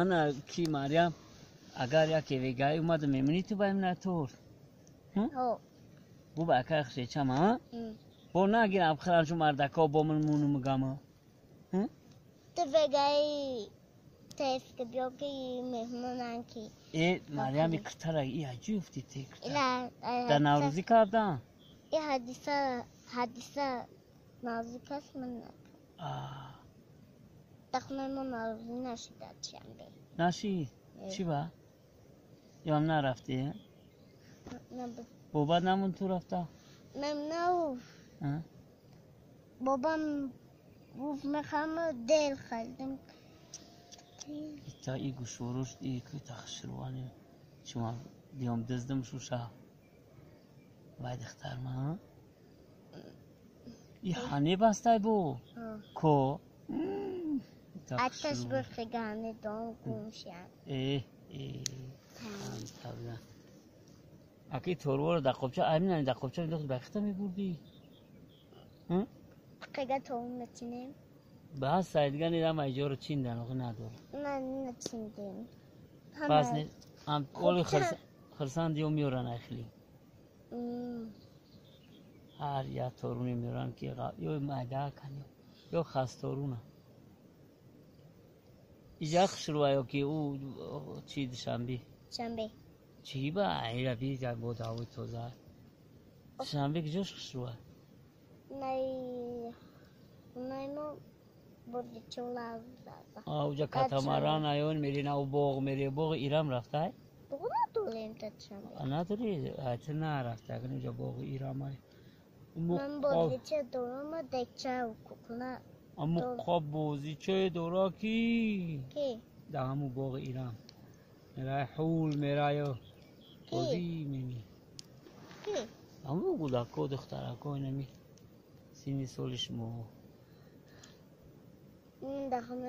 Ана ки Марьям, агар яке вегай омада мемонӣ ту ба имна торт? Ҳо. Бу ба акай хушечам, а? Бо нагирам хӯранчу мардако бо ман муну мугама. Ту вегай теска биё ки меҳмонан ки. Э, Марьям икртара и аҷи уфти те икртара. Дар Наврӯзӣ кардам? И ҳадиса Наврӯзӣ кас ман А. Дахонаи мо Наврӯзӣ нашид душанбе. Нашид? Чӣ ба? Ём нарафтӣ? Бобат намон ту рафта? Нав. Бобам гуфт мехоҳам дел харидам. Ита и гӯшворуш и тахширвани шума биём диздам шуша. Вай духтар ма? И ҳане бастай бо? Ко? Аташ гуфт дом гумшан. Э, э. Аки торворо дар қобча аминани дар қобча мендохти ба хита мебурдӣ? Қига тору начинем. Баъд сайдига нидам айҷоро чиндан охи надорам. На начиндем. Пас оли хирсанд ё меоран айхили. Ҳар як торуне меоран ки ё майдаакан ё хастторуна. Иҷа хушрӯа ё ки ӯ чи душанбе? Душанбе. Чӣ ба ира би бо ҳавои тоза. Душанбе куҷош хушрӯа? Най мо бозичола зада. А уҷа катамаран аён мери на боғ мери боғи Ирам рафтай? Боғ надорем дар Душанбе. Надорӣ? Ту нарафтай, агар уҷа боғи Ирам ай. Ман бозича дорам, декча кукуна. Аммо қоб бозичае дора ки? Ки? Дар ҳамун боғи Ирам. Мерай ҳул мераю бозӣ меми. Ки? Ҳамун гудако духтарако инами синни соли шумо.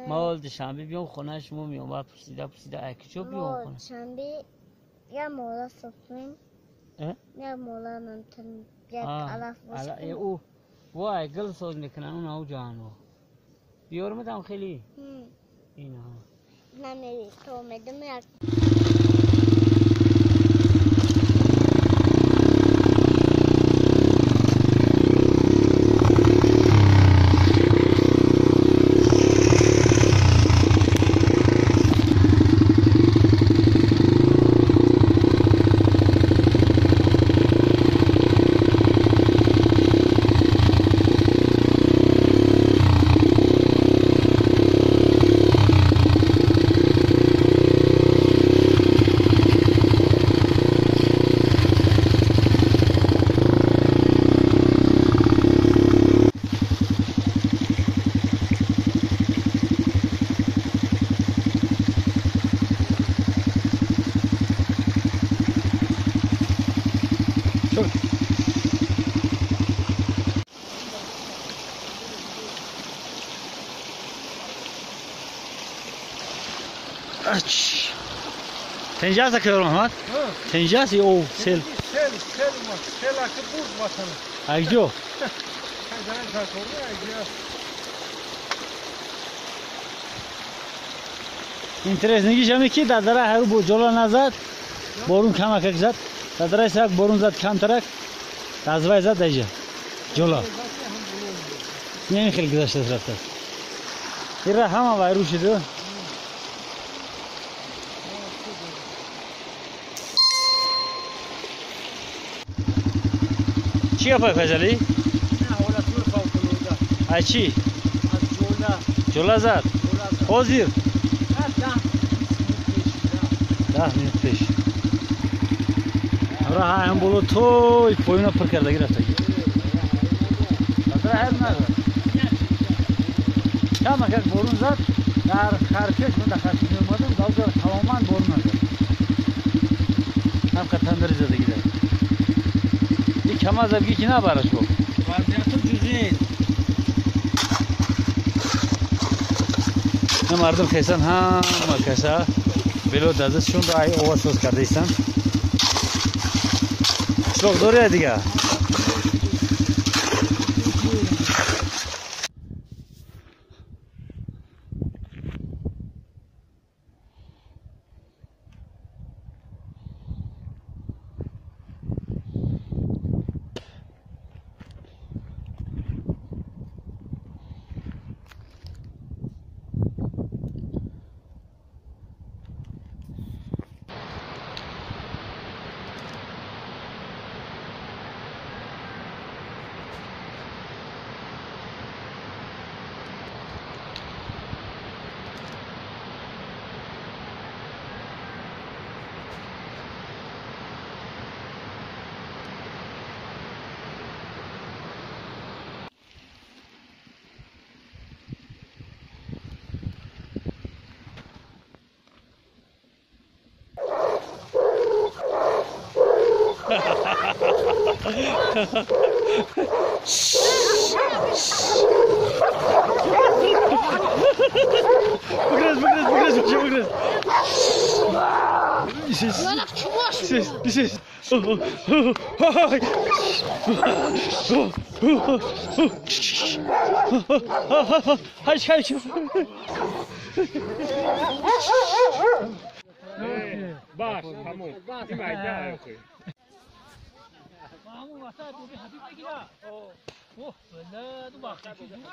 Ма ҳол душанбе биём хонаи шумо меом, баъд пурсида пурсида ай куҷо биём хона? Душанбе як мола сохтем. Як мола мумкин як алаф бошад. Ӯ вай гил соз мекунанд он ау ҷаҳано. Биёрмадам хеле? Ина. Намери то медам як Tenjas akıyor Mehmet. Tenjas o sel. Sel sel sel akı buz vatanı. Ayjo. Интереснигиш ҳаме ки дар дара ҳар бо ҷола назад, борун камакак зад, дар дараи сарак борун зад камтарак, развай зад даҷа. Ҷола. Ин хеле гузаштааст рафтааст. Ира ҳама вайрон шуд. Чӣ гапай Файзалӣ? Ай чӣ? Ҷола зад? Ҳозир? 10 минут пеш. Ҳамра ҳам боло той поёна пур кардаги рафтаги. Камакак борун зад, дар харкеш ман дар харкеш меомадам, дар тамоман борун назад. Ҳам қатандари задаги дар. И камаз абги ки набараш бо. Вазияту ҷузин. На мардум хесан ҳама каса вело дасташон ро ай овоз соз карда истанд. Қишлоқ дория дига. Бигрез, бигрез, бигрез, бигрез. Бисес. Хайш, хайш. باش همون این معده همون وسط دوبی حبیب بگیره. اوه بله دو باختی چیزونه.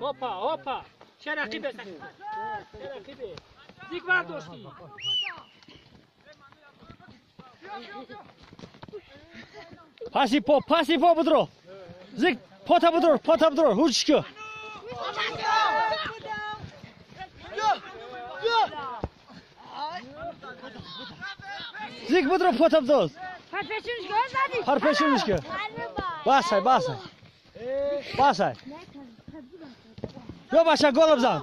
Опа, опа! Чه رقیبه چه رقیبه زیگ برداشتی. پاسی پا، پاسی پا بدرو. زیگ پاتا بدرو، پاتا بدرو، هوش که. زیگ بدرو پاتا بدرو. پرپشونش که. باسای، باسای. باسای. بیا باشا گل بزن.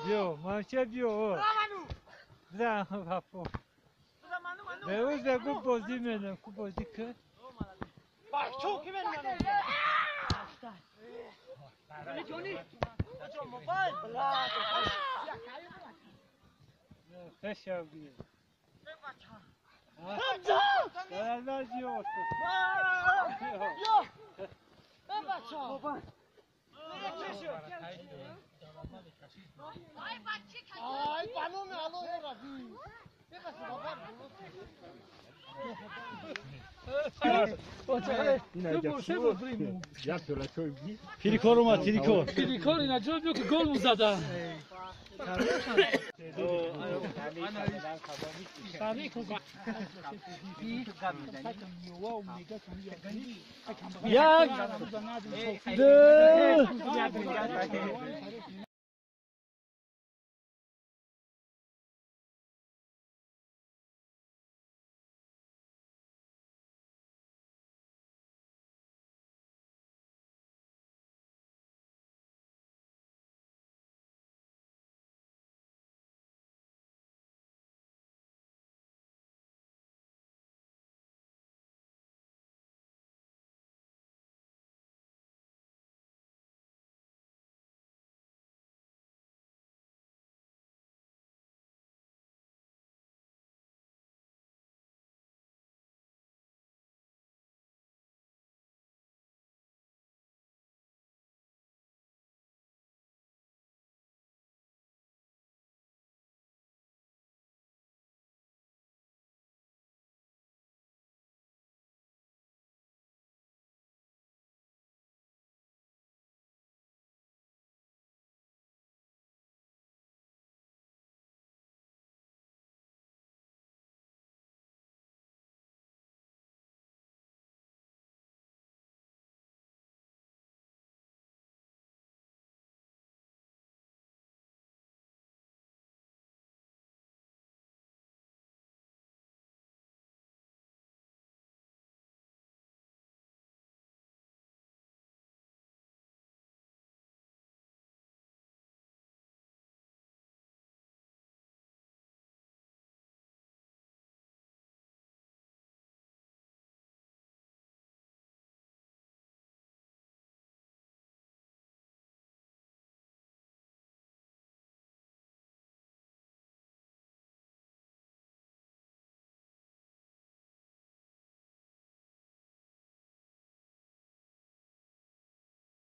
بیو مانچه بیو بزن پاپو به روز کو بازی منم کو بازی که تریکور اومد، تریکور. تریکور اینا جا بیو که گل زدن. یک، دو.